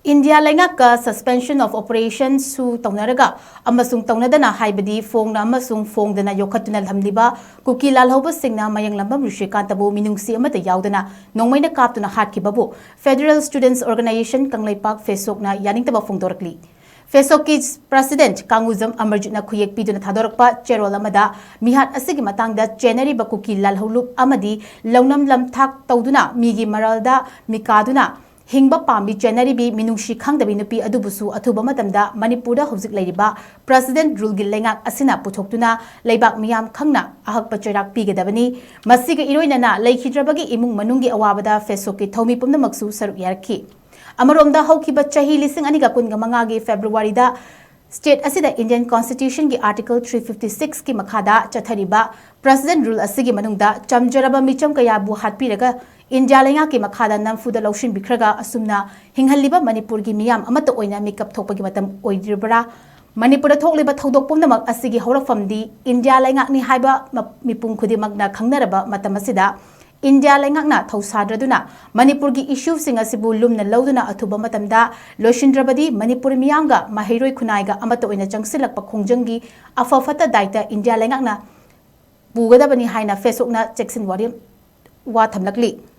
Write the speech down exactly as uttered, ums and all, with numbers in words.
India ꯂꯩꯉꯥꯛꯀ suspension of operation ꯁꯨ ꯇꯧꯅꯔꯒ ꯑꯃꯁꯨꯡ ꯇꯧꯅꯗꯅ ꯍꯥꯏꯕꯗꯤ ꯐꯣꯡꯅ ꯑꯃꯁꯨꯡ ꯐꯣꯡꯗꯅ ꯌꯣꯛꯈꯠꯇꯨꯅ ꯊꯝꯂꯤꯕ ꯀꯨꯀꯤ ꯂꯥꯜꯍꯧꯕꯁꯤꯡꯅ ꯃꯌꯥꯡꯂꯝꯕꯝ ꯔꯤꯁꯤꯀꯥꯟꯇꯕꯨ ꯃꯤꯅꯨꯡꯁꯤ ꯑꯃꯠꯇ ꯌꯥꯎꯗꯅ ꯅꯣꯡꯃꯩꯅ ꯀꯥꯞꯇꯨꯅ ꯍꯥꯠꯈꯤꯕꯕꯨ Federal Students Organisation ꯀꯪꯂꯩꯄꯥꯛ ꯐꯦꯁꯣꯛꯅ ꯌꯥꯅꯤꯡꯗꯕ ꯐꯣꯡꯗꯣꯔꯛꯂꯤ꯫ ꯐꯦꯁꯣꯛꯀꯤ President ꯀꯥꯡꯉꯨꯖꯝ ꯑꯃꯔꯖꯤꯠꯅ ꯈꯨꯌꯦꯛ ꯄꯤꯗꯨꯅ ꯊꯥꯗꯣꯔꯛꯄ ꯆꯦꯔꯣꯜ ꯑꯃꯗ ꯃꯤꯍꯥꯠ ꯑꯁꯤꯒꯤ ꯃꯇꯥꯡꯗ ꯆꯦꯟꯅꯔꯤꯕ ꯀꯨꯀꯤ ꯂꯥꯜꯍꯧꯂꯨꯞ ꯑꯃꯗꯤ ꯂꯧꯅꯝ ꯂꯝꯊꯥꯛ ꯇꯧꯗꯨꯅ ꯃꯤꯒꯤ ꯃꯔꯜꯗ ꯃꯤꯀꯥꯗꯨꯅ ꯍꯤꯡꯕ ꯄꯥꯝꯕꯤ ꯆꯦꯟꯅꯔꯤꯕꯤ ꯃꯤꯅꯨꯡꯁꯤ ꯈꯪꯗꯕꯤ ꯅꯨꯄꯤ ꯑꯗꯨꯕꯨꯁꯨ ꯑꯊꯨꯕ ꯃꯇꯝꯗ ꯃꯅꯤꯄꯨꯔꯗ ꯍꯧꯖꯤꯛ ꯂꯩꯔꯤꯕ President Rule ꯒꯤ ꯂꯩꯉꯥꯛ ꯑꯁꯤꯅ ꯄꯨꯊꯣꯛꯇꯨꯅ ꯂꯩꯕꯥꯛ ꯃꯤꯌꯥꯝ ꯈꯪꯅ ꯑꯍꯛꯄ ꯆꯩꯔꯥꯛ ꯄꯤꯒꯗꯕꯅꯤ꯫ ꯃꯁꯤꯒ ꯏꯔꯣꯏꯅꯅ ꯂꯩꯈꯤꯗ꯭ꯔꯕꯒꯤ ꯏꯃꯨꯡ ꯃꯅꯨꯡꯒꯤ ꯑꯋꯥꯕꯗ ꯐꯦꯁꯣꯛꯀꯤ ꯊꯧꯃꯤ ꯄꯨꯝꯅꯃꯛꯁꯨ ꯁꯔꯨꯛ ꯌꯥꯔꯛꯈꯤ꯫ ꯑꯃꯔꯣꯝꯗ ꯍꯧꯈꯤꯕ ꯆꯍꯤ ꯂꯤꯁꯤꯡ ꯑꯅꯤꯒ ꯀꯨꯟꯒ ꯃꯉꯥꯒꯤ February ꯗ state ꯑꯁꯤꯗ Indian Constitution ꯒꯤ Article three fifty six ꯀꯤ ꯃꯈꯥꯗ ꯆꯠꯊꯔꯤꯕ President Rule ꯑꯁꯤꯒꯤ ꯃꯅꯨꯡꯗ ꯆꯝꯖꯔꯕ ꯃꯤꯆꯝ ꯀꯌꯥꯕꯨ ꯍꯥꯠꯄꯤꯔꯒ ꯏꯟꯗꯤꯌꯥ ꯂꯩꯉꯥꯛꯀꯤ ꯃꯈꯥꯗ ꯅꯝꯐꯨꯗ ꯂꯧꯁꯤꯟꯕꯤꯈ꯭ꯔꯒ ꯑꯁꯨꯝꯅ ꯍꯤꯡꯍꯜꯂꯤꯕ ꯃꯅꯤꯄꯨꯔꯒꯤ ꯃꯤꯌꯥꯝ ꯑꯃꯠꯇ ꯑꯣꯏꯅ ꯃꯤꯀꯞ ꯊꯣꯛꯄꯒꯤ ꯃꯇꯝ ꯑꯣꯏꯗ꯭ꯔꯤꯕ꯭ꯔꯥ? ꯃꯅꯤꯄꯨꯔꯗ ꯊꯣꯛꯂꯤꯕ ꯊꯧꯗꯣꯛ ꯄꯨꯝꯅꯃꯛ ꯑꯁꯤꯒꯤ ꯍꯧꯔꯛꯐꯝꯗꯤ ꯏꯟꯗꯤꯌꯥ ꯂꯩꯉꯥꯛꯅꯤ ꯍꯥꯏꯕ ꯃ-, ꯃꯤꯄꯨꯝ ꯈꯨꯗꯤꯡꯃꯛꯅ ꯈꯪꯅꯔꯕ ꯃꯇꯝ ꯑꯁꯤꯗ ꯏꯟꯗꯤꯌꯥ ꯂꯩꯉꯥꯛꯅ ꯊꯧꯁꯥꯗ꯭ꯔꯗꯨꯅ ꯃꯅꯤꯄꯨꯔꯒꯤ issue ꯁꯤꯡ ꯑꯁꯤꯕꯨ ꯂꯨꯝꯅ ꯂꯧꯗꯨꯅ ꯑꯊꯨꯕ ꯃꯇꯝꯗ ꯂꯣꯏꯁꯤꯟꯗ꯭ꯔꯕꯗꯤ ꯃꯅꯤꯄꯨꯔ ꯃꯤꯌꯥꯝꯒ ꯃꯍꯩꯔꯣꯏ ꯈꯨꯟꯅꯥꯏꯒ ꯑꯃꯠꯇ ꯑꯣꯏꯅ ꯆꯪꯁꯤꯜꯂꯛꯄ ꯈꯣꯡꯖꯪꯒꯤ ꯑꯐ ꯐꯠꯇ ꯗꯥꯏꯇ ꯏꯟꯗꯤꯌꯥ ꯂꯩꯉꯥꯛꯅ ꯄꯨꯒꯗꯕꯅꯤ ꯍꯥꯏꯅ ꯐꯦꯁꯣꯛꯅ ꯆꯦꯛꯁꯤꯟ ꯋꯥꯔꯦꯝ ꯋꯥ ꯊꯝꯂꯛꯂꯤ꯫